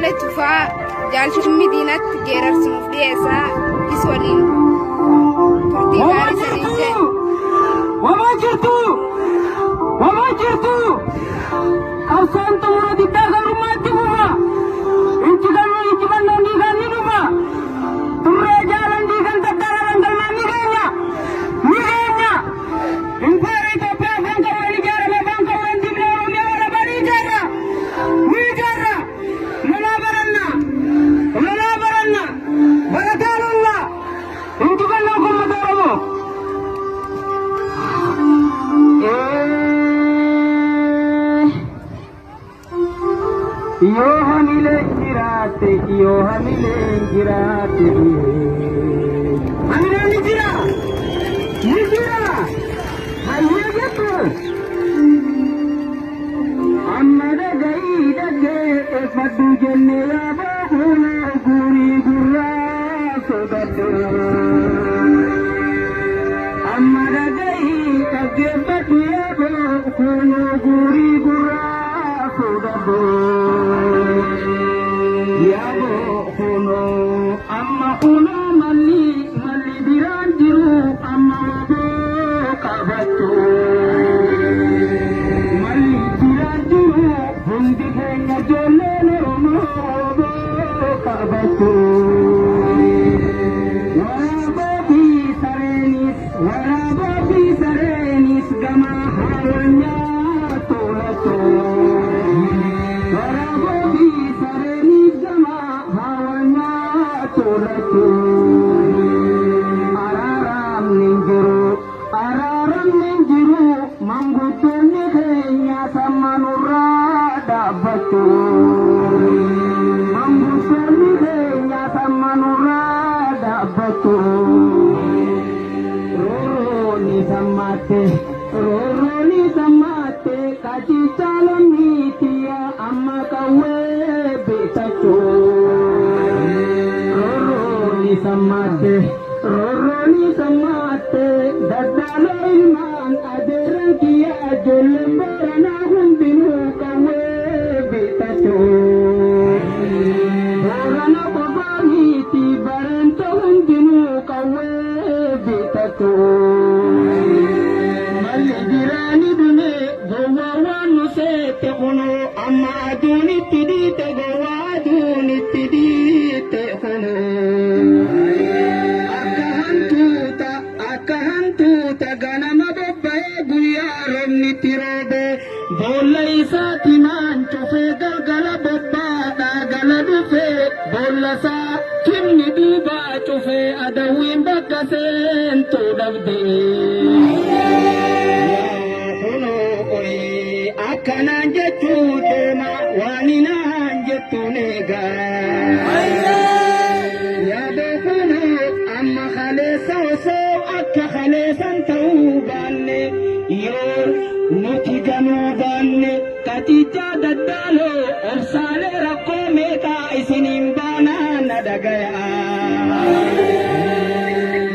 Ammallee Tufaa Jaal Shimmii Diinatti geerarsi nuuf dhiyeessaa is waliin turtii gaarii saniin jedhe. Wamaa jirtu! Wamaa jirtu! Qabsoon xumura diddaa gabrummaatti fufa! Injifannoo injifannoon dhiigaan ni dhufa! Turree jaalan dhiigan tattaararan galmaan ni geenya! Ni geenya! Impeera Itoophiyaa afaan qawween ijaarame afaan qawween dibne Oromiyaa warra ni ijaarra! Ni ijaarra! Lolaa baranna! Lolaa baranna! Barataa lolla! Injifannoo uummata Oromoo! Yoo hamileen jiraatte, yoo hamileen jiraatte, hamileen ni jira, ni jira, hayyee jettu. Amma dhaga'ii dhaggeeffadhu jenne yaa bahuun guurii gurraa sodadhu. Amma dhaga'ii dhaggeeffadhu yaa bahuun guurii gurraa sodadhu. Yaa bahuun amma kunoo malli malli biraan jiru amma waboo qabattu. Malli biraan jiru hundi keenya ijoolleen Oromoo waboo qabattu. Waraabaa fi sareenis waraabaa fi sareenis gama hawwanyaa tolattu. Waraabaa fi sareenis gama hawwanyaa tolattu. Araaramni hin jiru araaramni hin jiru manguddoonni keenya sammanurraa dhaabbachuu. Manguddoonni keenya sammanurraa dhaabbachuu. Roorrooni sammaatte roorrooni sammaatte qacicha lammiitiya amma qawwee bitachuu. Roorrooni sammaatte roorrooni sammaatte daddaaloo ilmaan adeeran kiyya ijoolleen booranaa hundinuu qawwee bitachuu. Boorana qofaa miti bareento hundinuu qawwee bitachuu. Malli jiraani dhume gowwaa waan nu seette kunoo amma aduun itti dhiite gowwaa aduun itti dhiite kunoo. Akka hantuuta akka hantuuta ganama bobba'ee guyyaa roobni itti roobe boolla isaati maan cufee galgala bobbaadhaa gala dhufee boolla isaa timni duubaa cufee adawwiin bakka seentuu dhabde. Akkanaan jechuu deema waan inaan jettuun eegaa. Yaa beekunoo amma kaleessa osoo akka kaleessan ta'uu baanne yoo nuti ganuu baanne qaciichaa daddaaloo obsaalee rakkoo meeqaa isiniin baanaa na dhagaya.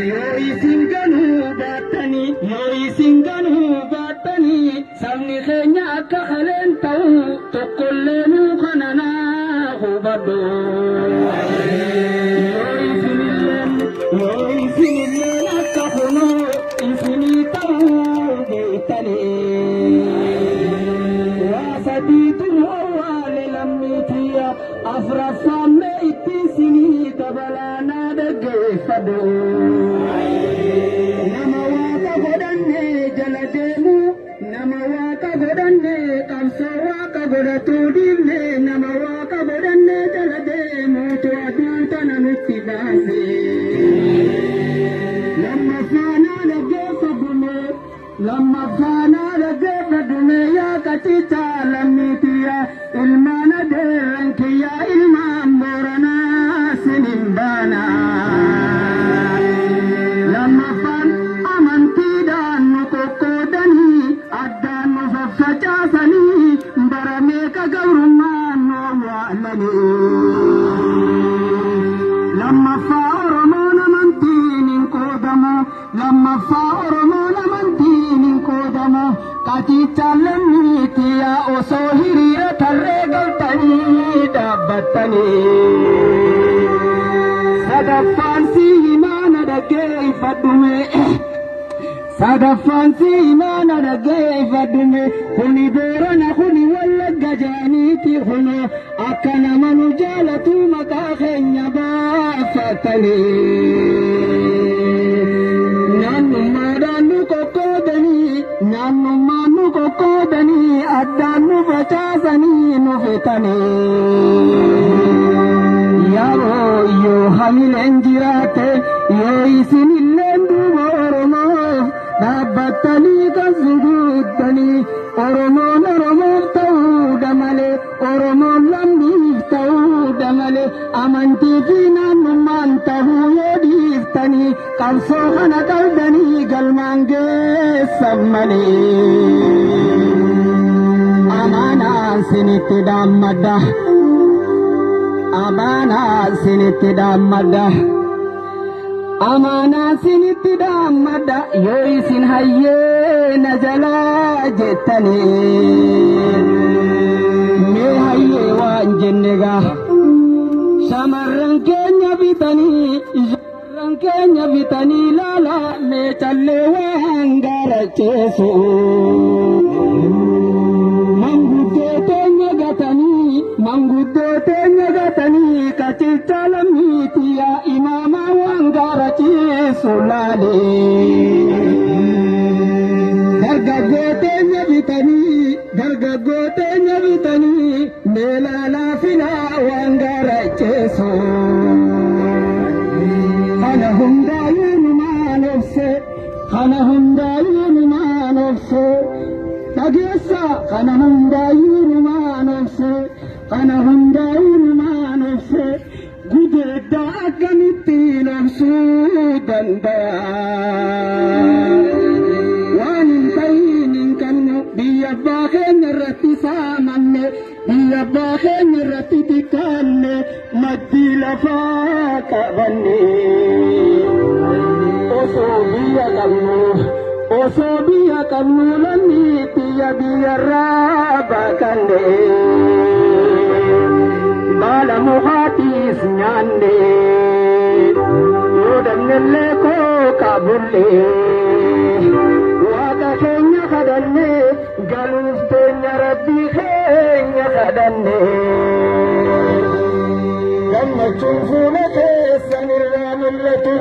Yoo isin ganuu baattanii yoo isin ganuu baattanii sabni keenya akka kaleen ta'u tokkollee nuu kana naa hubadhu. Yoo isinilleen yoo isinilleen akka kunoo isinii ta'uu beektanii. Waa sadiitu nu awwaale lammiitiyya afraffaan mee itti isinii dabalaa naa dhaggeeffadhu. Nama waaqa godhanne jala deemu nama waaqa godhanne qabsoo waaqa godhatu dhiifne nama waaqa godhanne jala deemuutu aduu tana nutti baase. Lammaffaanaa dhaggeeffadhume lammaffaanaa dhaggeeffadhume yaa qacicha lammiitiyya ilmaan adeeran kiyya ilmaan booranaa sinin baana. Lammaffaan amantiidhaan nu qoqqoodanii addaan nu faffacaasanii bara meeqa gabrummaan nu awwaalanii. Lammaffaa Oromoon amantiin hin qoodamu lammaffaa Oromoon amantiin hin qoodamu qaciichaan lammiitiyyaa osoo hiriira tarree galtanii dhaabbatanii. baafattanii. Sadaffaan si himaa na dhaggeeffadhume. Sadaffaan si himaa na dhaggeeffadhume. Kuni Boorana, kuni Wallagga jaaniiti kunoo akka nama nu jaalatu maqaa keenya baafatanii. Naannummaadhaan nu qoqqoodanii, naannummaan nu qoqqoodanii, addaan nu facaasanii nu fixanii. Yeroo yoo hamileen jiraate, yoo isinilleen duuba Oromoof dhaabbattanii kan suguuttanii, Oromoon Oromoof ta'uudha malee, Oromoon lammiif ta'uudha malee, amantii fi naannummaan ta'uu yoo dhiiftanii, qabsoo kana qabdanii galmaan geessan malee. Amaanaan sinitti dhaammadha. Amaanaan sinitti dhaammadha. Amaanaan sinitti dhaammadha yoo isin hayyee na jalaa jettanii. Mee hayyee waan jenne gaa. Shamarran keenya bitanii, shamarran keenya bitanii laala mee callee waan garacheessu. Manguddoo teenya gatanii, manguddoo teenya gatanii, qacicha lammiitiya imaamaa waan garachiisu laalee. Dargaggoo teenya bitanii, dargaggoo teenya bitanii, mee laalaa filaa waan garacheessu. Kana hundaayyuu numaan obse, kana hundaayyuu numaan obse, dhageessa, kana hundaayyuu numaan obse, kana hundaayyuu numaan obse, gudeeddaa akkamittiin obsuu danda'a? Waan hin ta'in hin qabnu, biyya abbaa keenya irratti saamanne, biyya abbaa keenya irratti xiqqaanne, maddii lafaa qabanne. Osoo biyya qabnu, osoo biyya qabnu, lammii biyya biyyarraa baqanne. Baala mukaatiis nyaanne, yoo dabnellee koo qabulle, waaqa keenya kadhanne, galuuf teenya rabbii keenya kadhanne. Gammachuun fuula keessan irraa mul'atu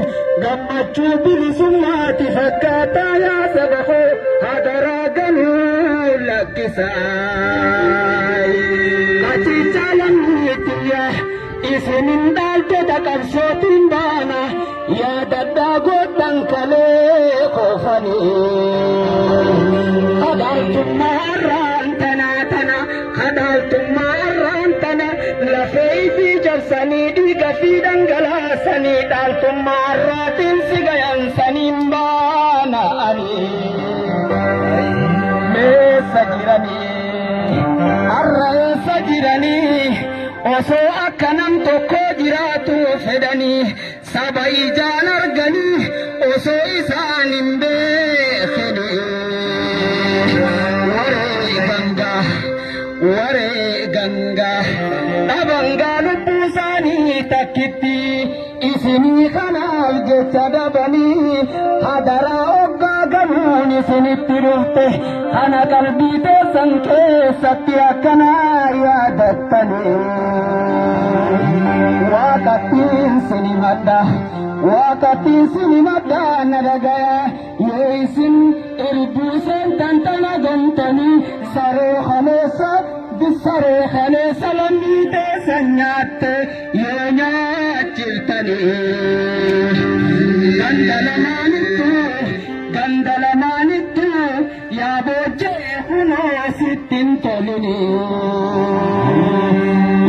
gammachuu bilisummaati fakkaataa. Yaa saba koo, hadaraa galuu lakkisaa. Qacicha lammiitiyya isinin dhaaltota qabsootiin baana yaadadhaa godhan kalee koofanii. Kadhaaltummaa irraan tanaa tana, kadhaaltummaa irraan tana, lafee fi jabsanii dhiiga fi dhangalaasanii dhaaltummaa irraatiin si gayansaniin baana ani. Meessa jiranii? Har'a eessa jiranii? Osoo akka nam tokko jiraatu fedhanii, saba ijaan arganii osoo isaan hin beekini. Waree gangaa, waree gangaa, dhabangaa lubbuu isaanii takkitti isinii kanaaf jecha dabanii, hadaraa hoggaa galuun isinitti dhufte kana qalbii teessan keessatti akkanaa yaadattanii. Waaqattiin sinimadha, waaqattiin sinimadha, na dhagaya, yoo isin irbuu seentan tana gantanii, saree kaleessa, saree kaleessa lammii teessan nyaatte yoo nyaachiftanii. Ganda lamaanittu, ganda lamaanittu, yaa boojjee kunoo sittin tolini.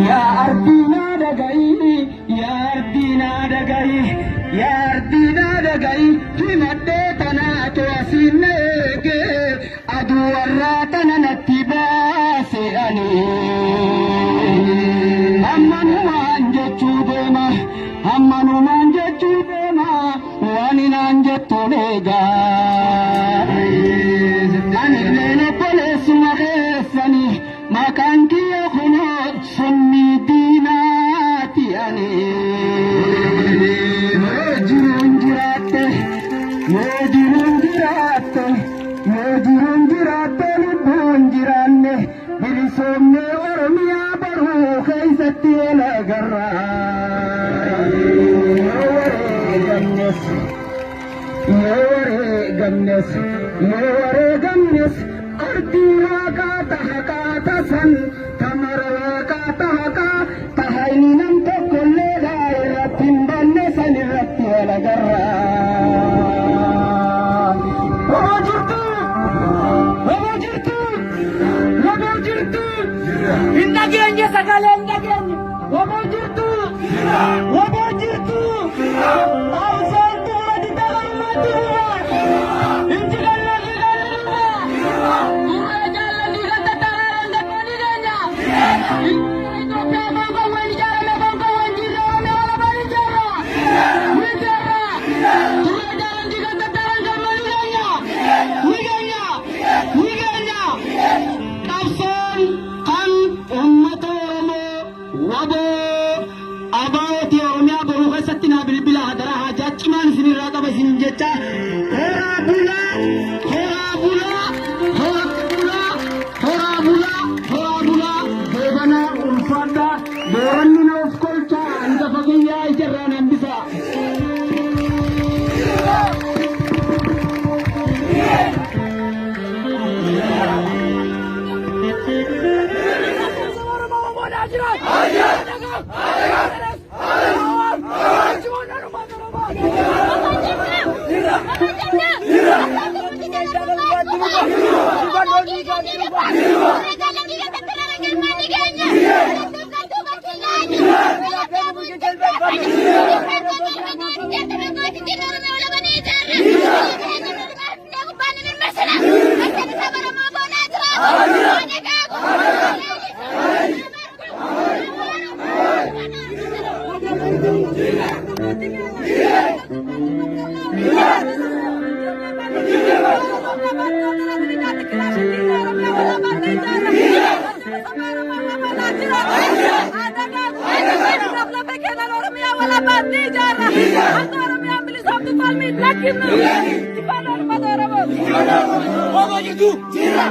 Yaa ardiinaa dhagayi, yaa ardiinaa dhagayi, yaa ardiinaa dhagayi, himadhee tanaatu asiin na eegee aduu warraa tana natti baase ani. Ammanumaan jechuu deema, ammanumaan jechuu deema, waan inaan jettuun eegaa. Anilleen obboleessuma keessanii, maqaan kiyya kunoo summii diinaa. keessatti wal agarra. Yoo wareegamnes, yoo wareegamnes, yoo wareegamnes, ardii waaqaa taha qaata san tamara waaqaa taha qaa taha inni nam tokkollee dhaa irratti hin banne san irratti wal agarra. Waboo jirtu! Waboo jirtu! Waboo jirtu! Hin dhageenye, sagalee hin dhageenye! Waboo jirtu! Waboo jirtu! Qabsoon xumura diddaa gabrummaatti fufa! Injifannoo dhiigaan ni dhufa! Turree jaallan dhiigan tattaaraadhaan galmaa ni geenya! Itoophiyaa afaan qawween ijaarame, afaan qawween jiirra, Oromiyaa walabaan ijaarra! Ni ijaarra! Turree jaallan dhiigan tattaaraan galmaa ni geenya! Ni geenya! Ni geenya! Qabsoon kan uummata Oromoo waboo abaa'ooti. Oromiyaa boruu keessatti naa bilbila, hadaraa, haajaa cimaan isinirraa qaba isin jecha. Horaa bulaa, horaa bulaa, horaa bulaa, horaa bulaa, horaa bulaa. Goobanaa ulfaadhaa, booranni na of kolchaa, hangafa kiyyaa ijarraan hambisaa. Waboo jirtu!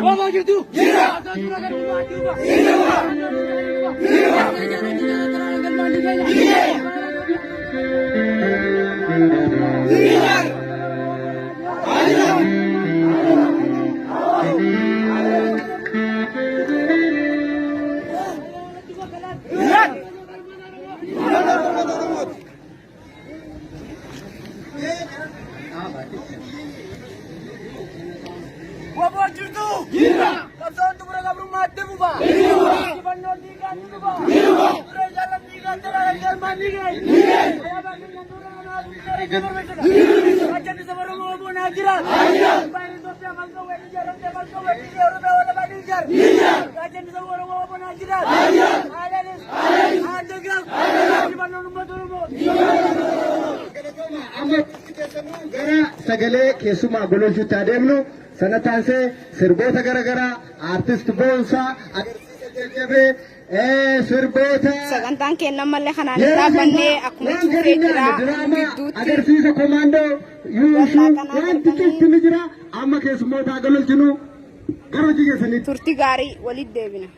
Waboo jirtu! Waboo jirtu! Qabsoon xumura gabrummaatti fufa! Injifannoon dhiigaan ni dhufa! Turee jaallan dhiigaan taraan galmaan ni ga'e! Alaabaa keenya dura Gaachanni saba Oromoo waboo naa jira! Impaayerri Itoophiyaa afaan qawween ijaaramte, afaan qawween dhiigee Oromiyaa walabaa ni ijaara! Gaachanni saba Oromoo waboo naa jira! Aadaanis! Aadagaaf! Injifannoon uummata Oromoo! Amma gara sagalee keessumaa gololchuutti adeemnu. Sana taansee sirboota garaagaraa aartist Boonsaa agarsiisa jajjabee sirboota Sagantaan keenya ammallee kanaan hin dhaabbannee akkuma itti fufee jira gidduutti. Agarsiisa komaandoo yuushuu wanti cufti ni jira. Amma keessummoota gololchinu, gara hojii keessanitti. Turtii gaarii, walitti deebina.